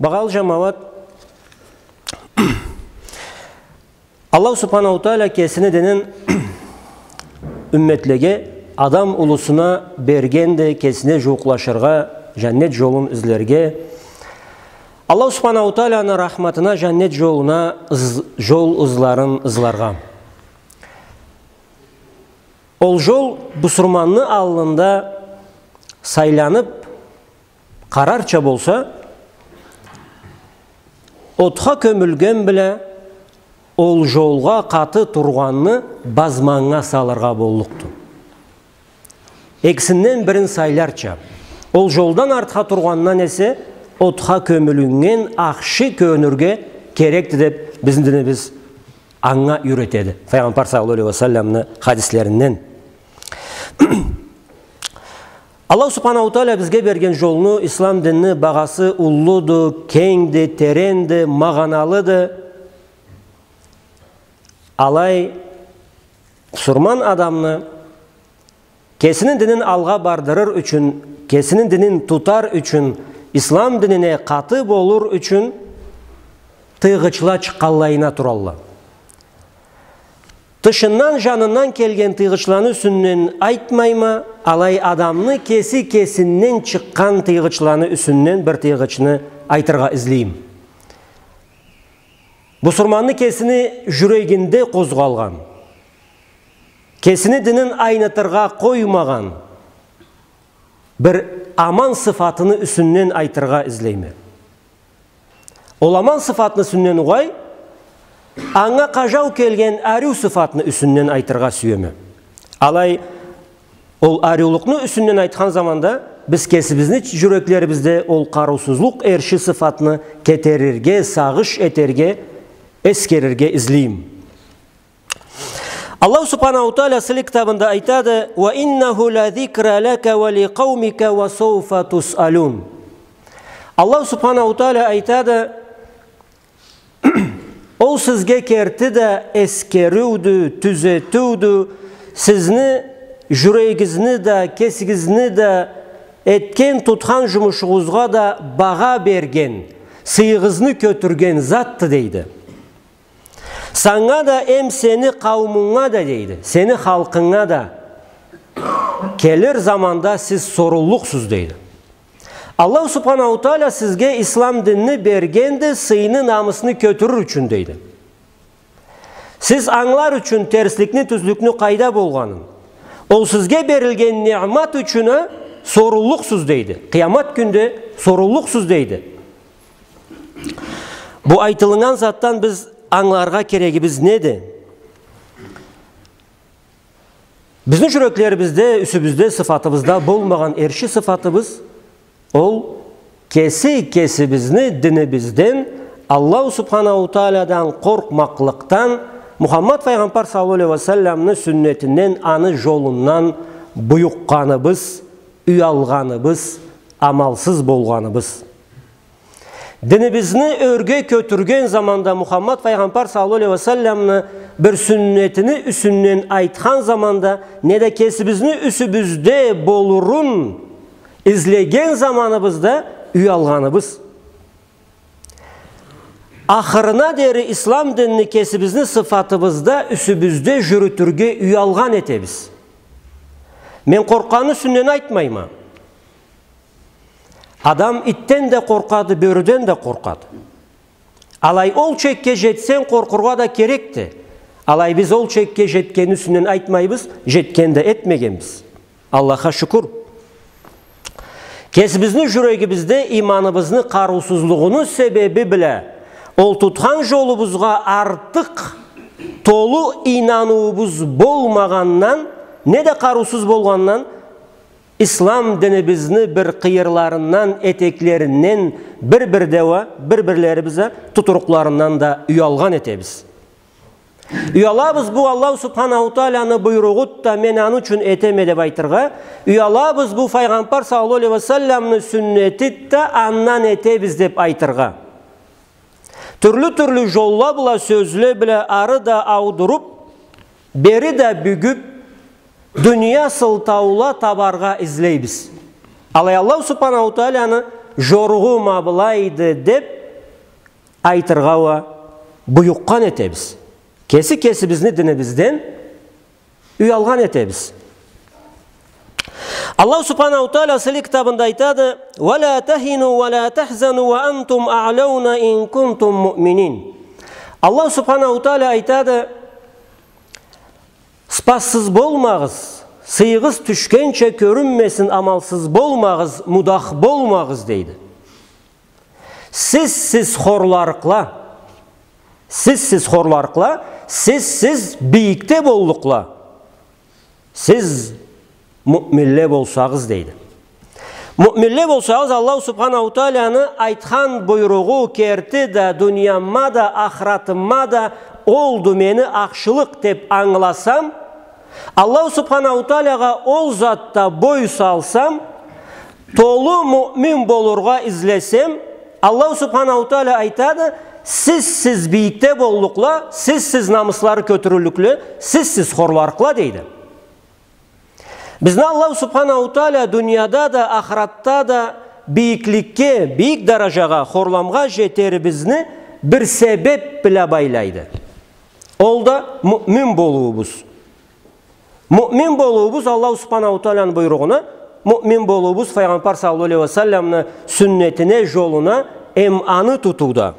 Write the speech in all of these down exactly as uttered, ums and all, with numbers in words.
Багъалы жамауат, Аллаху Субханаху Тааля кесини динин умметлеге, адам улусуна бергенди, кесине жууукълашыргъа, жаннет жолун излерге, Аллаху Субханаху Тааляны рахматына, жаннет жолуна ыз-, жол ызларын ызларгъа. Ол жол бусурманны аллында сайланып къарарча болса, отха кёмюлген бла ол жолгъа къаты тургъанны базманнга салыргъа боллукъду. Экисинден бирин сайларча, ол жолдан артха тургъандан эсе отха кёмюлюннген ахшы кёрюнюрге керекди деп бизни динибиз анга юйретеди. Файгъамбар саллаллаху алейхи ва салламны хадислеринден. Аллаху Субханаху Тааля бизге берген жолну, ислам динни, багъасы уллуду, кенгди, теренди, магъаналыды. Алай бусурман адамны кесини динин алгъа бардырыр ючюн, кесини динин тутар ючюн, ислам динине къаты болур ючюн тыйгъычла чыкъгъанлайына туралла. Тышындан, жанындан келген тыйгъычланы юсюнден айтмайма, алай адамны кеси кесинден чыкъгъан тыйгъычланы юсюнден бир тыйгъычны айтыргъа излейме. Бусурманны кесини жюрегинде къозгъалгъан, кесини динин айнытыргъа къоймагъан бир аман сыфатыны юсюнден айтыргъа излейме. Ол аман сыфатны юсюнден угъай, анга къажау келген ариу сыфатны юсюнден айтыргъа сюеме. Алай, ол ариулукъну юсюнден айтхан заманда, биз кесибизни жюреклерибизде ол къарыусузлукъ эрши сыфатны кетерирге, сагъыш этерге, эсгерирге излейме. Аллаху Субханаху Тааля сыйлы китабында айтады: «Ва иннаху ла зикра лака ва ли къаумика ва сауфа тусъалун». Аллаху Субханаху Тааля айтады: Ол сизге керти да эсгериудю, тюзетиудю, сизни жюрегигизни да, кесигизни да, этген, тутхан жумушугъузгъа да багъа берген, сыйыгъызны кётюрген затды, дейди. Санга да, эм сени къаумунга да, дейди, сени халкъынга да келир заманда сиз соруллукъсуз, дейди. Аллаху Субханаху Тааля сизге ислам динни бергенди, сыйны, намысны кётюрюр ючюн, дейди. Сиз англар ючюн терсликни, тюзлюкню къайда болгъанын, ол сизге берилген ниъмат ючюн а соруллукъсуз, дейди. Къыямат кюнде соруллукъсуз, дейди. Бу айтылыннган затдан биз англаргъа керегибиз неди? Бизни жюреклерибизде, юсюбюзде, сыфатыбызда болмагъан эрши сыфатыбыз, ол кеси кесибизни динибизден, Аллаху Субханаху Таалядан къоркъмакълыкъдан, Мухаммад файгъамбар саллаллаху алейхи ва салламны сюннетинден, аны жолундан буюкъгъаныбыз, уялгъаныбыз, амалсыз болгъаныбыз. Динибизни ёрге кётюрген заманда, Мухаммад файгъамбар саллаллаху алейхи ва салламны бир сюннетини юсюнден айтхан заманда, неда кесибизни юсюбюзде болурун излеген заманыбызда уялгъаныбыз. Ахырына дери ислам динни кесибизни сыфатыбызда, юсюбюзде жюрютюрге уялгъан этебиз. Мен къоркъгъанны юсюнден айтмайма. Адам итден да къоркъады, бёрюден да къоркъады. Алай, ол чекге жетсенг, къоркъургъа да керекди. Алай, биз ол чекге жетгенни юсюнден айтмайбыз, жетген да этмегенбиз. Аллахха шукур. Кесибизни жюрегибизде иманыбызны къарыусузлугъуну себеби бла, ол тутхан жолубузгъа артыкъ толу ийнаныуубуз болмагъандан, неда къарыусуз болгъандан, ислам динибизни бир къыйырларындан, этеклеринден бир-бир да уа, бир-бирлерибиз а тутурукъларындан да уялгъан этебиз. Уялабыз бу Аллаху Субханаху Тааляны буйругъуду да, мен аны ючюн этеме деп айтыргъа, уялабыз бу файгъамбар саллаллаху алейхи ва салламны сюннетиди да, андан этебиз деп айтыргъа. Тюрлю-тюрлю жолла бла, сёзле бла ары да аудуруп, бери да бюгюп, дуния сылтаула табаргъа излейбиз. Алай Аллаху Субханаху Тааляны жоругъу ма былайды деп айтыргъа уа буюкъгъан этебиз. Кеси кесибизни динибизден уялгъан этебиз. Аллаху Субханаху Тааля сыйлы китабында айтады: «Ва ля тахину ва ля тахзану ва антум аълауна ин кунтум муъминин». Аллаху Субханаху Тааля айтады: «Спассыз болмагъыз, сыйыгъыз тюшгенча кёрюнмесин, амалсыз болмагъыз, мудах болмагъыз», — дейди. Сиз, сиз хорларыкъла, сиз, сиз хорларыкъла, сиз, сиз бийикде боллукъла, сиз муъминле болсагъыз, дейди. Муъминле болсагъыз, Аллаху Субханаху Тааляны айтхан буйругъу керти да, дунияма да, ахыратыма да олду мени ахшылыкъ деп ангыласам, Аллаху Субханаху Тааляга ол затда бой салсам, толу муъмин болургъа излесем, Аллаху Субханаху Тааля айтады: «Сиз, сиз бийикде боллукъла, сиз, сиз намыслары кётюрюллюкле, сиз, сиз хорларыкъла», — дейди. Бизни Аллаху Субханаху Тааля дунияда да, ахыратда да бийикликге, бийик даражагъа, хорламгъа жетерибизни бир себеп бла байлайды. Ол да муъмин болуубуз. Муъмин болуубуз Аллаху Субханаху Тааляны буйругъуна, муъмин болуубуз Файгъамбар саллаллаху алейхи ва салламны сюннетине, жолуна, эм аны тутууда.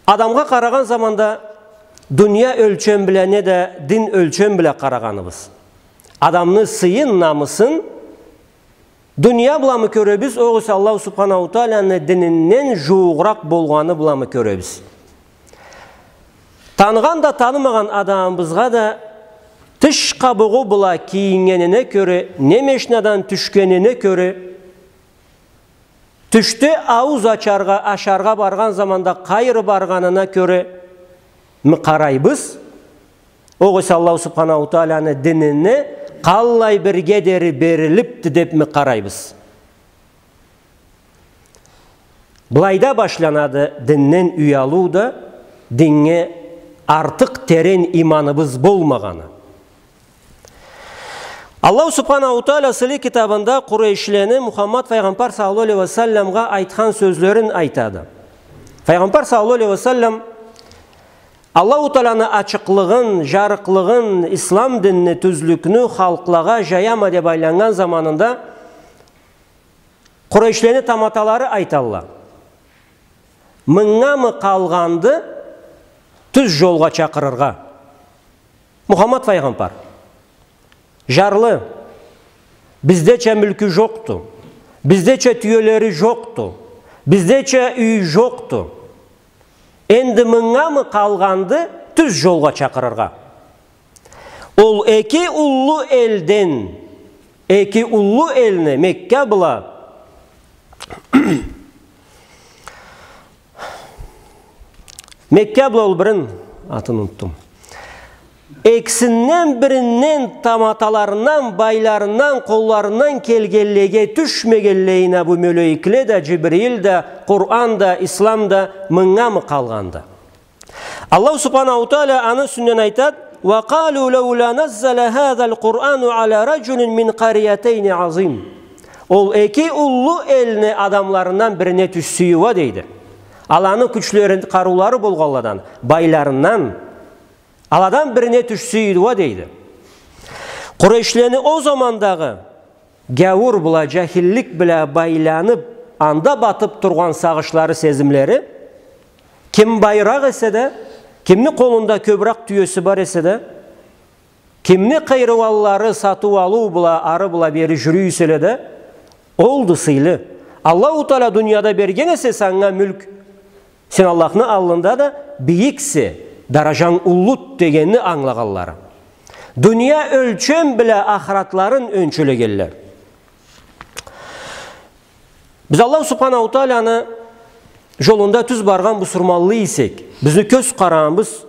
Адамгъа къарагъан заманда дуния ёлчем бла неда дин ёлчем бла къарагъаныбыз. Адамны сыйын, намысын дуния бламы кёребиз, огъесе Аллаху Субханаху Тааляны дининден жуугъуракъ болгъаны бламы кёребиз? Таныгъан да, танымагъан адамыбызгъа да тыш къабугъу бла кийиннгенине кёре, не машинадан тюшгенине кёре, тюшде аууз ачаргъа, ашаргъа баргъан заманда къайры баргъанына кёре ми къарайбыз? Огъесе Аллаху Субханаху Тааляны динине къаллай бирге дери берилипди деп ми къарайбыз? Былайда башланады динден уялыу да, динге артыкъ терен иманыбыз болмагъаны. Аллаху Субханаху Тааля сыйлы китабында Къурайшлени Мухаммад Файгъамбар саллаллаху алейхи ва салламгъа айтхан сёзлерин айтады. Файгъамбар саллаллаху алейхи ва саллам Аллаху Тааляны ачыкълыгъын, жарыкълыгъын, ислам динни, тюзлюкню халкълагъа жаяма деп айланнган заманында Къурайшлени таматалары айталла: «Мынга мы къалгъанды тюз жолгъа чакъырыргъа?» Мухаммад Файгъамбар: «Жарлы, биздеча мюлкю жокъду, биздеча тюелери жокъду, биздеча юйю жокъду. Энди мынга мы къалгъанды тюз жолгъа чакъырыргъа?» Ол эки уллу элден, эки уллу элни, Мекка бла, Мекка бла ол бирин, атын унутдум. Экисинден биринден таматаларындан, байларындан, къолларындан келгенлеге тюшмегенлейине бу мёлейикле да, Жибрил да, Къуран да, ислам да мынга мы къалгъанды? Аллаху Субханаху Тааля аны юсюнден айтады: «Ва къалу лаула наззала хазаль Къурану аля раджулин мин къарятайни азим». Ол эки уллу элни адамларындан бирине тюшсюйюгю дейди. Аланы кючлери, къарыулары болгъанладан, байларындан, аладан бирине тюшсюйюгю дейди. Къурайшлени ол замандагъы гяуур бла, жахиллик бла байланып, анда батып тургъан сагъышлары, сезимлери, ким байыракъ эсе да, кимни къолунда кёбюрек тюеси бар эсе да, кимни къыйрыуанлары сатыу-алыу бла, ары бла бери жюрюй эселе да, олду сыйлы. Аллаху Тааля дунияда берген эсе санга мюлк, сен Аллахны аллында да бийиксе, даражанг уллуд дегенни ангылагъанлары. Дуния ёлчем бла ахыратларын ёнчелегенле. Биз Аллаху Субханаху Тааляны жолунда тюз баргъан бусурманлы эсек, бизни кёз къарауубуз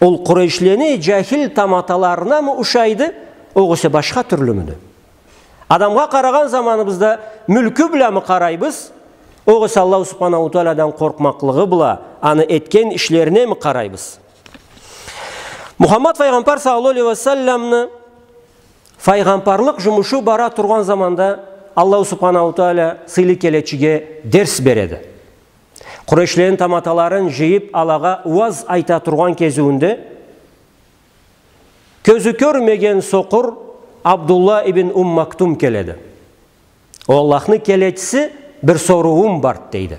ол Къурайшлени жахил таматаларынамы ушайды, огъесе башха тюрлюмюдю? Адамгъа къарагъан заманыбызда мюлкю бламы къарайбыз, огъесе Аллаху Субханаху Таалядан къоркъмакълыгъы бла, аны этген ишлеринеми къарайбыз? Мухаммад файгъамбар саллаллаху алейхи ва салламны файгъамбарлыкъ жумушу бара тургъан заманда Аллаху субханаху ва тааля сыйлы келечиге дерс береди. Къурейшлени таматаларын жыйып, алагъа уаз айта тургъан кезиуюнде, кёзю кёрмеген сокъур Абдулла ибн Ум Мактум келеди. О Аллахны келечиси, бир соруум барды, дейди.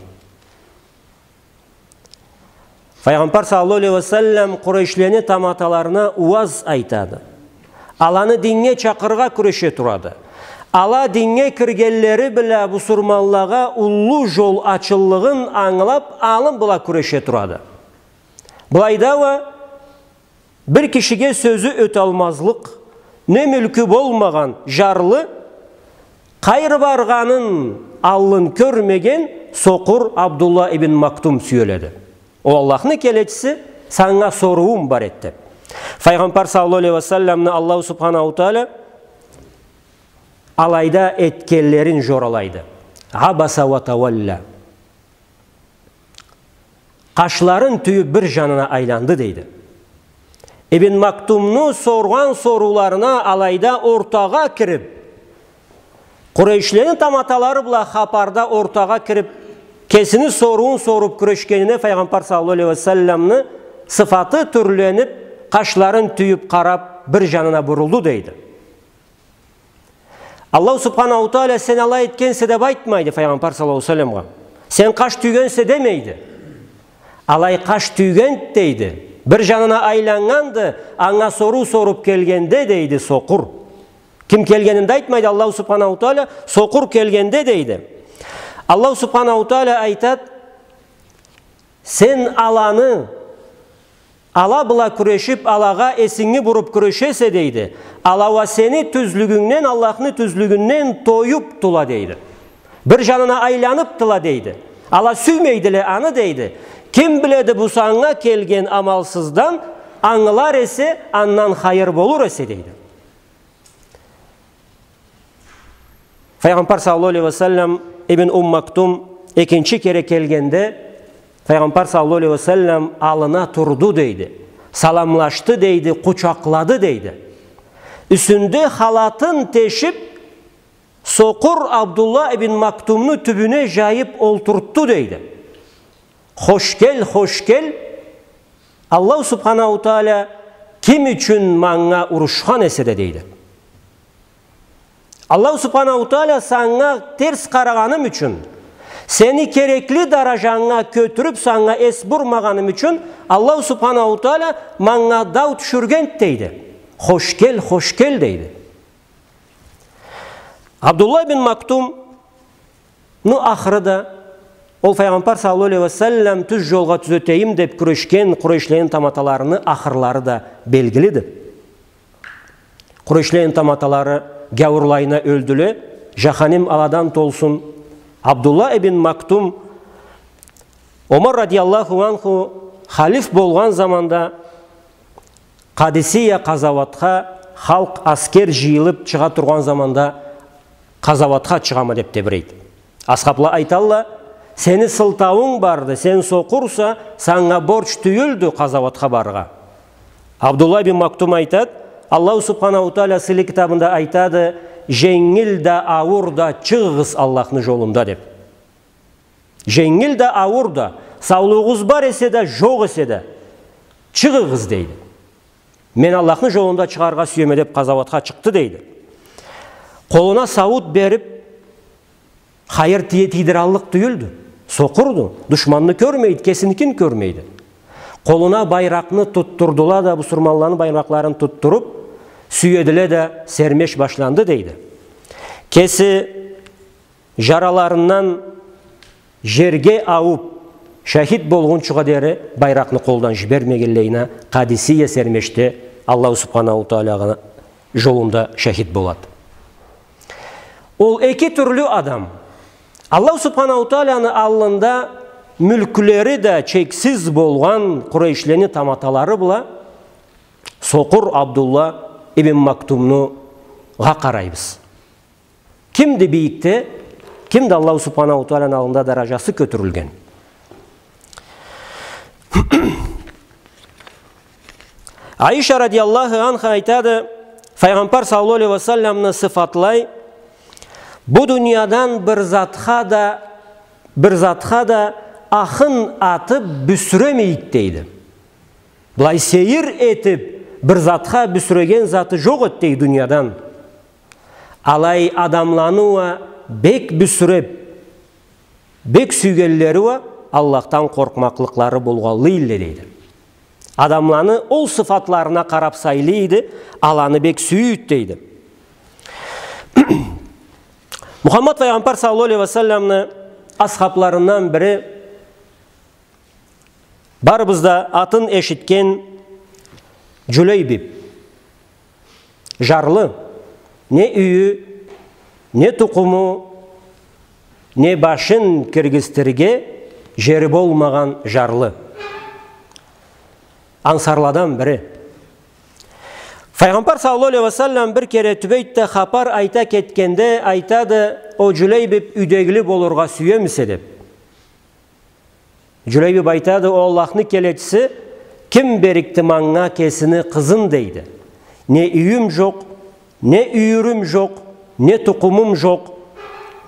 Файгъамбар саллаллаху алейхи ва саллам Къурейшлени таматаларына уаз айтады. Аланы динге чакъырыргъа кюреше турады. Ала динге киргенлери бла бусурманлагъа уллу жол ачыллыгъын ангылап, аны бла кюреше турады. Былайда уа бир кишиге сёзю ёталмазлыкъ, не мюлкю болмагъан жарлы, къайры баргъанын аллын кёрмеген сокъур Абдулла ибн Мактум сюеледи. О Аллахны келечиси, санга соруум бар эди, деп. Файгъамбар саллаллаху алейхи ва салламны Аллаху субханаху ва тааля алайда этгенлерин жоралайды. Абаса ва тавалла. Къашларын тюйюп, бир жанына айланды, дейди. Ибн Мактумну соргъан сорууларына алайда ортагъа кирип, Къурейшлени таматалары бла хапарда ортагъа кирип, кесини соруун соруп кюрешгенине Файгъамбар саллаллаху алейхи ва салламны сыфаты тюрленип, къашларын тюйюп къарап, бир жанына бурулду, дейди. Аллаху субханаху ва тааля, сен алай этгенсе, деп айтмайды Файгъамбар саллаллаху алейхи ва салламгъа. Сен къаш тюйгенсе, демейди. Алай къаш тюйгенди, дейди. Бир жанына айланнганды, анга соруу соруп келгенде, дейди, сокъур. Ким келгенин да айтмайды Аллаху субханаху ва тааля, сокъур келгенде, дейди. Аллаху субханаху ва тааля айтады, сен аланы, ала бла кюрешип, алагъа эсинги буруп кюрешесе, дейди. Ала уа сени тюзлюгюнгден, Аллахны тюзлюгюнден тоюпдула, дейди. Бир жанына айланыпдыла, дейди. Ала сюймейдиле аны, дейди. Ким биледи, бу санга келген амалсыздан ангылар эсе, андан хайыр болур эсе, дейди. Файгъамбар саллаллаху алейхи ва саллам, Ибн Ум Мактум экинчи кере келгенде, Файгъамбар саллаллаху алейхи ва саллам аллына турду, дейди. Саламлашды, дейди, къучакълады, дейди. Юсюнде халатын тешип, сокъур Абдулла ибн Мактумну тюбюне жайып олтуртду, дейди. Хош кел, хош кел, Аллаху субханаху ва тааля ким ючюн манга урушхан эсе да, дейди. Аллаху субханаху ва тааля санга терс къарагъаным ючюн, сени керекли даражанга кётюрюп, санга эс бурмагъаным ючюн Аллаху субханаху ва тааля манга дау тюшюргенди, дейди. Хош кел, хош кел, дейди. Абдулла ибн Мактум Ну, ахыры да, ол Файгъамбар саллаллаху алейхи ва саллам тюз жолгъа тюзетейим деп кюрешген Къурейшлени таматаларыны ахырлары да белгилиди. Къурейшлени таматалары гяуурлайына ёлдюле, жаханим аладан толсун. Абдулла ибн Мактум, Омар радияллаху анху халиф болгъан заманда, Къадисия къазауатха халкъ, аскер жыйылып чыгъа тургъан заманда, къазауатха чыгъама деп тебирейди. Асхабла айталла: «Сени сылтауунг барды, сен сокъурса, санга борч тюйюлдю къазауатха барыргъа». Абдулла ибн Мактум айтад: «Аллаху субханаху тааля сыйлы китабында айтады: „Женгил да, ауур да чыгъыгъыз Аллахны жолунда“, – деп. Женгил да, ауур да, саулугъугъуз бар эсе да, жокъ эсе да, чыгъыгъыз, – дейди. – Мен Аллахны жолунда чыгъаргъа сюеме», – деп, къазауатха чыкъды, дейди. Къолуна сауут берип, хайыр тие-, тийдираллыкъ тюйюлдю. Сокъурду, душманны кёрмейди, кесиникин кёрмейди. Къолуна байракъны тутдурдула да, бусурманланы байракъларын тутдуруп, сюедиле да, сермеш башланды, дейди. Кеси жараларындан жерге аууп, шахит болгъунчугъа дери байракъны къолдан жибермегенлейине, Къадисия сермешде Аллаху субханаху тааляны жолунда шахит болад. Ол эки тюрлю адам, Аллаху субханаху тааляны аллында мюлклери да чексиз болгъан Къурейшлени таматалары бла сокъур Абдулла ибн Мактумнугъа къарайбыз. Кимди бийикде, кимди Аллаху субханаху тааляны аллында даражасы кётюрюлген? Айша радияллаху анха айтады, Файгъамбар саллаллаху алейхи ва салламны сыфатлай: «Бу дуниядан бир затха да, бир затха да ахын атып бюсюремейди», — дейди. Былай сейир этип, бир затха бюсюреген заты жокъ эди, дейди, дуниядан. Алай адамланы уа бек бюсюреп, бек сюйгенлери уа Аллахдан къоркъмакълыкълары болгъанлы эдиле, дейди. Адамланы ол сыфатларына къарап сайлай эди, аланы бек сюе эди, дейди. Мухаммад Файгъамбар саллаллаху алейхи ва салламны асхабларындан бири, барыбыз да атын эшитген Джулейбиб. Жарлы. Не юйю, не тукъуму, не башын киргизтирге жери болмагъан жарлы. Ансарладан бири. Файгъамбар саллаллаху алейхи ва саллам бир кере тюбейди да, хапар айта кетгенде айтады: «О Джулейбиб, юйдегили болургъа сюемисе?» — деп. Джулейбиб айтады: «О Аллахны келечиси, ким берикди манга кесини къызын?» — дейди. «Не юйюм жокъ, не юйюрюм жокъ, не тукъумум жокъ,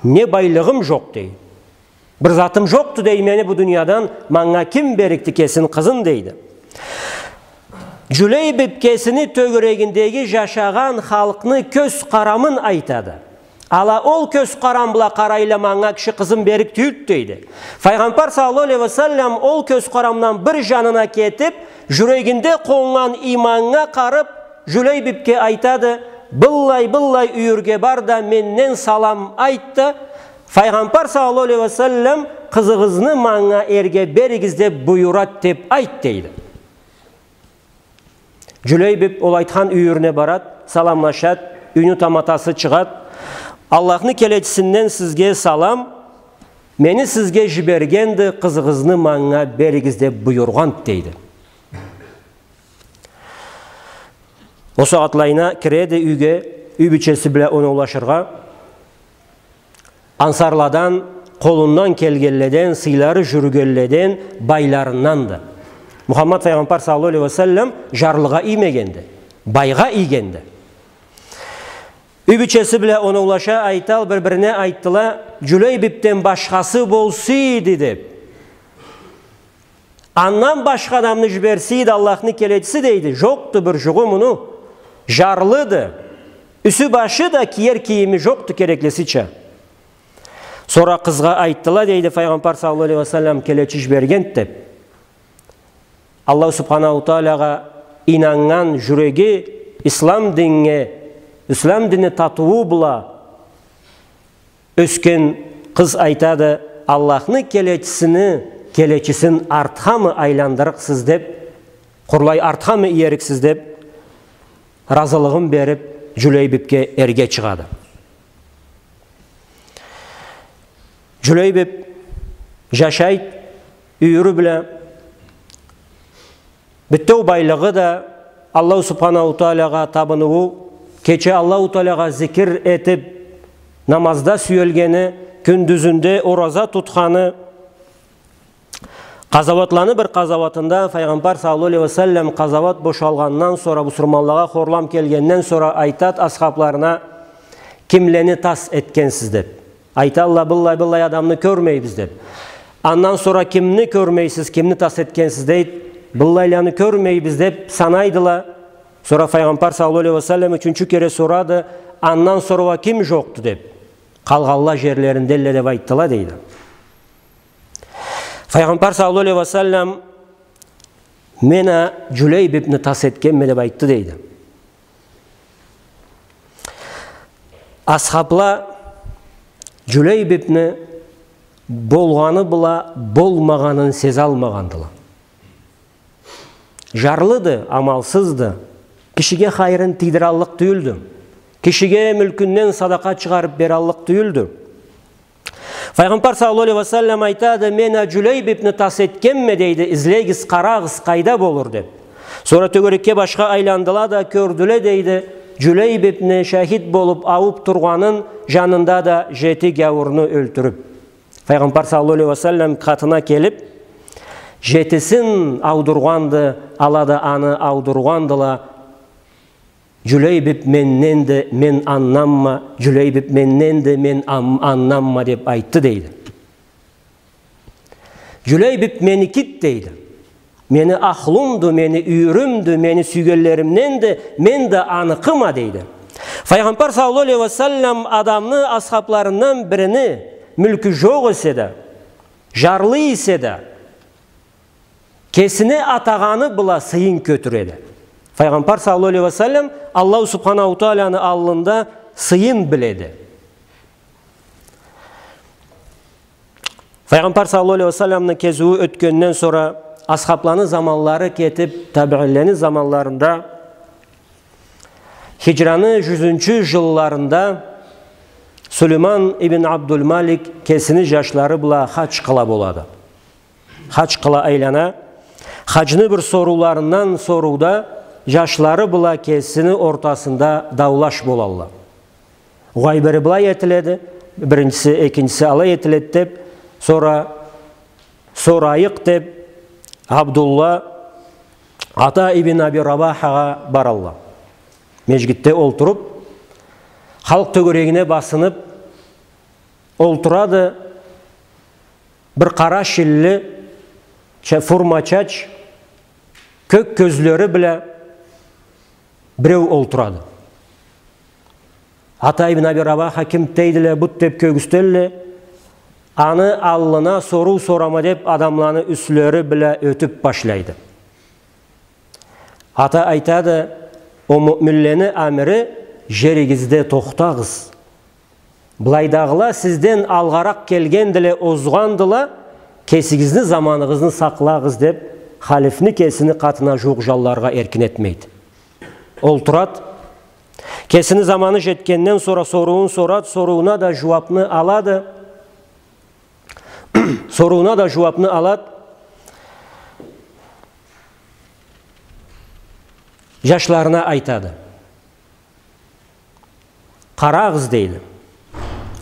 не байлыгъым жокъ, — дейди. — Бир затым жокъду, — дейди, — мени бу дуниядан манга ким берикди кесини къызын?» — дейди. Джулейбиб кесини тёгерегиндеги жашагъан халкъны кёз къарамын айтады. Ала ол кёз къарам бла къарайла, манга киши къызын берик тюйюлдю, дейди. Файгъамбар саллаллаху алейхи ва саллам ол кёз къарамдан бир жанына кетип, жюрегинде къоннган ийманнга къарап, Джулейбибге айтады: «Быллай, быллай юйюрге бар да, менден салам айт да, Файгъамбар саллаллаху алейхи ва саллам къызыгъызны манга эрге беригиз деп буюрады деп айт», — дейди. Джулейбиб ол айтхан юйюрюне барад, саламлашад, юйню таматасы чыгъад. «Аллахны келечисинден сизге салам, мени сизге жибергенди, къызыгъызны манга беригиз деп буюргъанд», — дейди. Ол сагъатлайына киреди юйге, юй бийчеси бла оноулашыргъа. Ансарладан, къолундан келгенледен, сыйлары жюрюгенледен, байларынданды. Мухаммад Файгъамбар саллаллаху алейхи ва саллам жарлыгъа иймегенди, байгъа ийгенди. Юй бийчеси бла оноулаша айтал, бир-бирине айтдыла: «Джулейбибден башхасы болсун эди», — деп. «Андан башха адамны жиберсейди Аллахны келечиси, — дейди, — жокъду бир жугъу муну. Жарлыды. Юсю-башы да, киер кийими жокъду кереклисича». Сора къызгъа айтдыла, дейди, Файгъамбар саллаллаху алейхи ва саллам келечи жибергенд деп. Аллаху субханаху таалагъа ийнаннган жюреги, ислам диннге, ислам динни татыуу бла ёсген къыз айтады: «Аллахны келечисини, келечисин артхамы айландырыкъсыз деп, къурлай артхамы иериксиз?» — деп, ыразылыгъын берип, Джулейбибге эрге чыгъады. Джулейбиб жашайд юйюрю бла. Бютеу байлыгъы да, Аллаху субханаху таалагъа табыныуу, кече Аллаху таалагъа зикир этип, намазда сюелгени, кюндюзюнде ораза тутханы, къазауатланы бир къазауатында Файгъамбар саллаллаху алейхи ва саллам къазауат бошалгъандан сора, бусурманлагъа хорлам келгенден сора айтад асхабларына: «Кимлени тас этгенсиз?» — деп. Айталла: «Быллай, быллай адамны кёрмейбиз», — деп. Андан сора: «Кимни кёрмейсиз, кимни тас этгенсиз?» — дейд. «Быллайланы кёрмейбиз», — деп санайдыла. Сора Файгъамбар саллаллаху алейхи ва саллам ючюнчю кере сорады: «Андан сора уа ким жокъду?» — деп. «Къалгъанла жерлеринделле», — деп айтдыла, дейди. Файгъамбар саллаллаху алейхи ва саллам: «Мен а Джулейбибни тас этгенме», — деп айтды, дейди. Асхабла Джулейбибни болгъаны бла болмагъанын сезалмагъандыла. Жарлыды, амалсызды, кишиге хайырын тийдираллыкъ тюйюлдю, кишиге мюлкюнден садакъа чыгъарып бераллыкъ тюйюлдю. Файгъамбар саллаллаху алейхи ва саллам айтады: «Мен а Джулейбибни тас этгенме», — дейди, «излегиз, къарагъыз, къайда болур», — деп. Сора тёгерекге башха айландыла да кёрдюле, дейди, Джулейбибни шахид болуп ауп тургъанын, жанында да жети гяуурну ёлтюрюп. Файгъамбар саллаллаху алейхи ва саллам къатына келип: Жетисин аудургъанды, ала да аны аудургъандыла. Джюлейбиб менденди, мен аннанма, Джюлейбиб менденди, мен ам-, аннанма, деб айтды, дейди. Джюлейбиб меникиди, дейди. Мени ахлумду, мени юйюрюмдю, мени сюйгенлеримденди, мен да аныкъыма, дейди. Файгъамбар саллаллаху алейхи ва саллам адамны асхабларындан бирини мюлкю джокъ эсе да, джарлы эсе да, кесине атагъаны бла сыйын кётюреди. Файгъамбар саллаллаху алейхи ва саллам Аллаху субханаху тааланы аллында сыйын биледи. Файгъамбар саллаллаху алейхи ва салламны кезиую ётгенден сора, асхабланы заманлары кетиб, табиинлени заманларында, хиджраны джюзюнчю джылларында Сулейман ибн Абдулмалик кесини джашлары бла хадж къыла болады. Хадж къыла айлана. Хаджны бир сорууларындан сорууда джашлары бла кесини ортасында даулаш болалла. Огъай, бири былай этиледи, биринчиси, экинчиси алай этиледи деб, сора сорайыкъ деб, Абдулла Ата ибн Аби Рабахагъа баралла. Межгитде олтуруб, халкъ тёгерегине басыныб олтурады. Бир къара шилли, ча-, фурма чач, кёк кёзлери бла биреу олтурады. Ата ибн Аби Рабаха кимди дейдиле, бут деб кёргюзтелле, аны аллына соруу сорама деб адамланы юслери бла ётюб башлайды. Ата айтады: «О муъминлени амири, джеригизде тохтагъыз. Былайдагъыла сизден алгъаракъ келгендиле, озгъандыла, кесигизни заманыгъызны сакълагъыз», — деб, халифни кесини къатына джууукъ джанларгъа эркин этмейди. Олтурад. Кесини заманы джетгенден сора соруун сорад, сорууна да джууабны алады. Сорууна да джууабны алад. Джашларына айтады. Къарагъыз, дейди.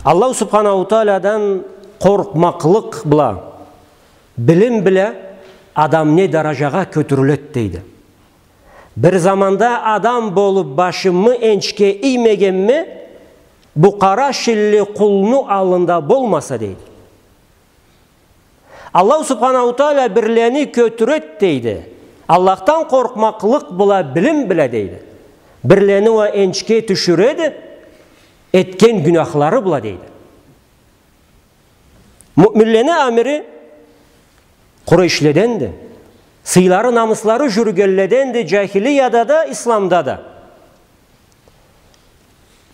Аллаху субханаху тааладан къоркъмакълыкъ бла, билим бла адам не даражагъа кётюрюлед, дейди. Бир заманда адам болуб башымы энчге иймегенме, бу къара шилли къулну аллында болмаса, дейди. Аллаху субханаху таала бирлени кётюред, дейди. Аллахдан къоркъмакълыкъ бла, билим бла, дейди. Бирлени уа энчге тюшюреди, этген гюнахлары бла, дейди. Муъминлени амири Къурейшледенди. Сыйлары, намыслары джюрюгенледенди, джахилияда да, исламда да.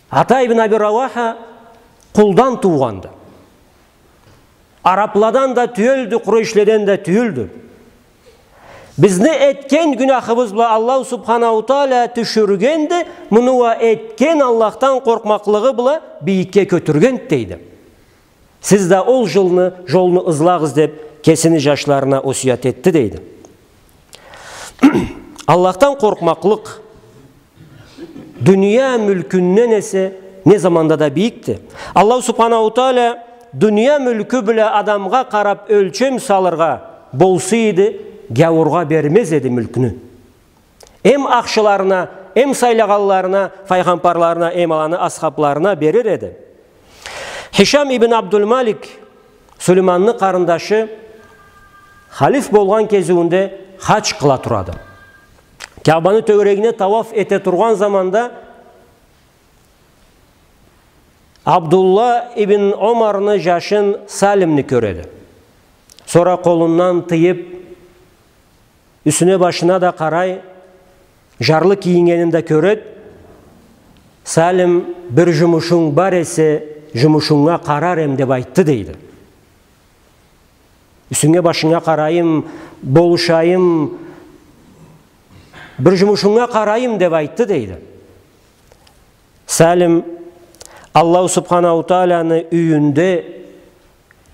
Ата ибн Аби Рауаха къулдан туугъанды. Арабладан да тюйюлдю, Къурейшледен да тюйюлдю. Бизни этген гюнахыбыз бла Аллаху субханаху таала тюшюргенди, муну уа этген Аллахдан къоркъмакълыгъы бла бийикге кётюргенди, дейди. Сиз да ол джолну, джолну ызлагъыз, деб, кесини джашларына осият этди, дейди. Аллахдан къоркъмакълыкъ дуния мюлкюнден эсе не заманда да бийикди. Аллаху субханаху таала дуния мюлкю бла адамгъа къараб ёлчем салыргъа болса эди, гяуургъа бермез эди мюлкню. Эм ахшыларына, эм сайлагъанларына, файгъамбарларына, эм аланы асхабларына берир эди. Хишам ибн Абдулмалик, Сулейманны къарындашы, халиф болгъан кезиуюнде хадж къыла турады. Каабаны тёгерегине тауаф эте тургъан заманда Абдулла ибн Омарны джашын Салимни кёреди. Сора къолундан тыйыб, юсюне-башына да къарай, джарлы кийингенин да кёреди. Салим: «Бир джумушунг бар эсе, джумушунга къарар эм», — деб айтды, дейди. «Юсюнге-башынга къарайым, болушайым, бир джумушунга къарайым», — деб айтды, дейди. Салим Аллаху субханаху тааланы юйюнде,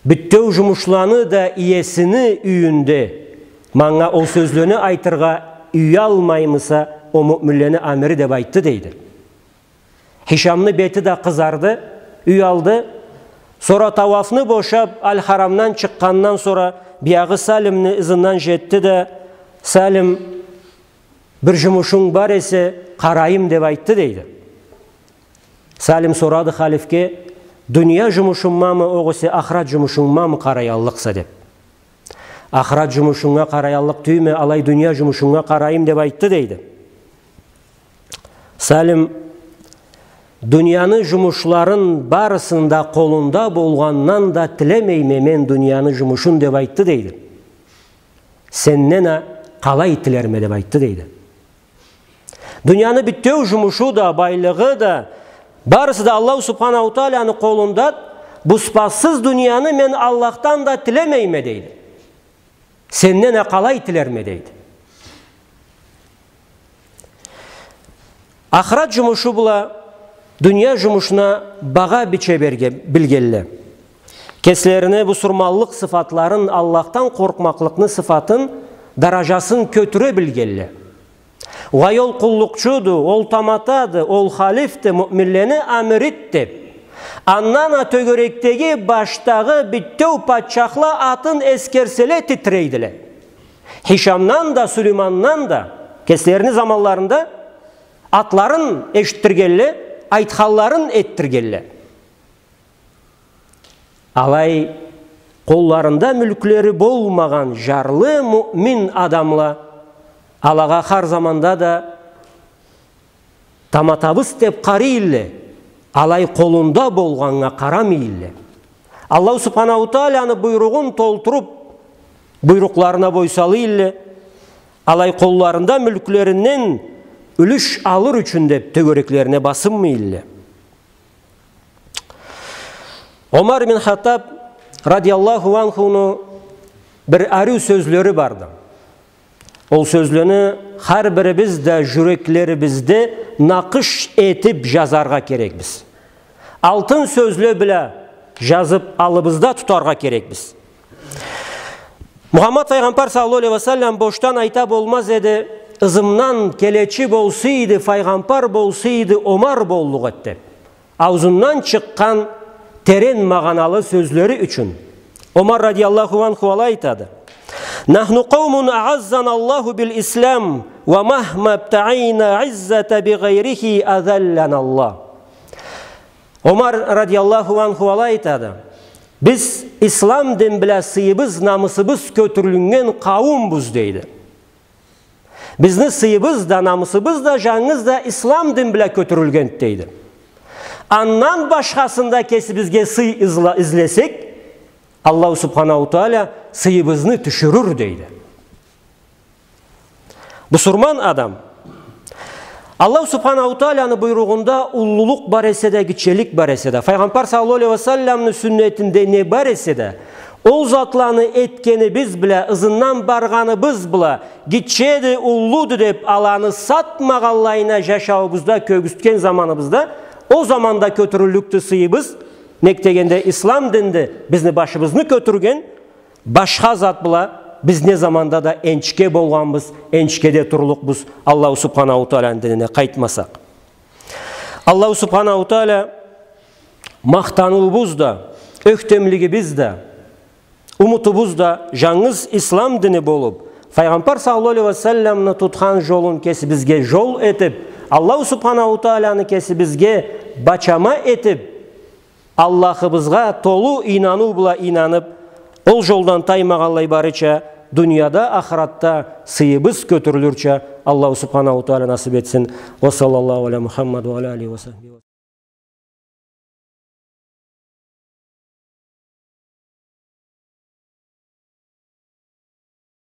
бютеу джумушланы да иесини юйюнде манга ол сёзлени айтыргъа уялмаймыса, о муъминлени амири, деб айтды, дейди. Хишамны бети да къызарды, уялды. Сора тауафны бошаб, Аль-Харамдан чыкъгъандан сора Биягъы Салимни ызындан жетди да: «Салим, бир жумушунг бар эсе, къарайым», — деп айтды, дейди. Салим сорады халифге: «Дуния жумушунгмамы, огъесе ахырат жумушунгмамы къараяллыкъса?» — деп. «Ахырат жумушунга къараяллыкъ тюйюлме, алай дуния жумушунга къарайым», — деп айтды, дейди. Салим: «Дунияны жумушларын барысын да къолунда болгъандан да тилемейме мен дунияны жумушун», — деп айтды, дейди. «Сенден а къалай тилерме», — деп айтды, дейди. «Дунияны бютеу жумушу да, байлыгъы да, барысы да Аллаху Субханаху Тааланы къолунда, бу сыфатсыз дунияны мен Аллахдан да тилемейме», — дейди. «Сенден а къалай тилерме?» — дейди. Ахырат жумушу бла дуния жумушуна багъа биче берге-, билгелле. Кеслерине бусурманлыкъ сыфатларын, Аллахдан къоркъмакълыкъны сыфатын, даражасын кётюре билгелле. Угъай, ол къуллукъчуду, ол таматады, ол халифди, муъминлени амириди деп, андан а тёгерекдеги, башдагъы бютеу патчахла атын эсгерселе, титирейдиле. Хишамдан да, Сулеймандан да, кеслерини заманларында атларын эшитдиргелле, айтханларын этдиргелле. Алай къолларында мюлклери болмагъан жарлы муъмин адамла, алагъа хар заманда да таматабыз деп къарайдыла, алай къолунда болгъаннга къарамайдыла. Аллаху Субханаху Тааланы буйругъун толтуруп, буйрукъларына бойсалыйдыла, алай къолларында мюлклеринден юлюш алыр ючюн деп тёгереклерине басынмайдыла. Омар бин Хаттаб радияллаху анхуну бир ариу сёзлери барды. Ол сёзлени хар бирибиз да жюреклерибизде накъыш этип жазаргъа керекбиз. Алтын сёзле бла жазып, аллыбызда тутаргъа керекбиз. Мухаммад файгъамбар саллаллаху алейхи ва саллам бошдан айта болмаз эди: «Ызымдан келечи болсайды, файгъамбар болсайды, Омар боллукъ эди», — деп. Аузундан чыкъгъан терен магъаналы сёзлери ючюн. Омар радияллаху анху алай айтады: «Нахну къаумун аъаззана Аллаху бил ислам, ва махма ибтагъайна иззата би гъайрихи азаллана Аллах». Омар радияллаху анху алай айтады: «Биз ислам дин бла сыйыбыз, намысыбыз кётюрюлген къауумбуз», — дейди. «Бизни сыйыбыз да, намысыбыз да жангыз да ислам дин бла кётюрюлгенди», — дейди. «Андан башхасын да кесибизге сый изла-, излесек, Аллаху Субханаху Таала сыйыбызны тюшюрюр», — дейди. Бусурман адам Аллаху Субханаху Тааланы буйругъунда уллулукъ бар эсе да, гитчелик бар эсе да, файгъамбар саллаллаху алейхи ва салламны сюннетинде не бар эсе да, ол затланы этгенибиз бла, ызындан баргъаныбыз бла, гитчеди, уллуду деп, аланы сатмагъанлайына жашауубузда кёргюзтген заманыбызда, ол заманда кётюрюллюкдю сыйыбыз, нек дегенде ислам динди бизни башыбызны кётюрген, башха зат бла биз не заманда да энчиге болгъанбыз, энчигеде турлукъбуз, Аллаху Субханаху Тааланы динине къайтмасакъ. Аллаху Субханаху Таала махтаныуубуз да, ёхтемлигибиз да, умутубуз да жангыз ислам дини болуп, файгъамбар саллаллаху алейхи ва салламны тутхан жолун кесибизге жол этип, Аллаху Субханаху Тааланы кесибизге бачама этип, Аллахыбызгъа толу ийнануу бла ийнанып, ол жолдан таймагъанлай барырча, дунияда, ахыратда сыйыбыз кётюрюлюрча Аллаху Субханаху Таала насып этсин. Ва саллаллаху аля Мухаммад ва аля алихи ва сахбихи.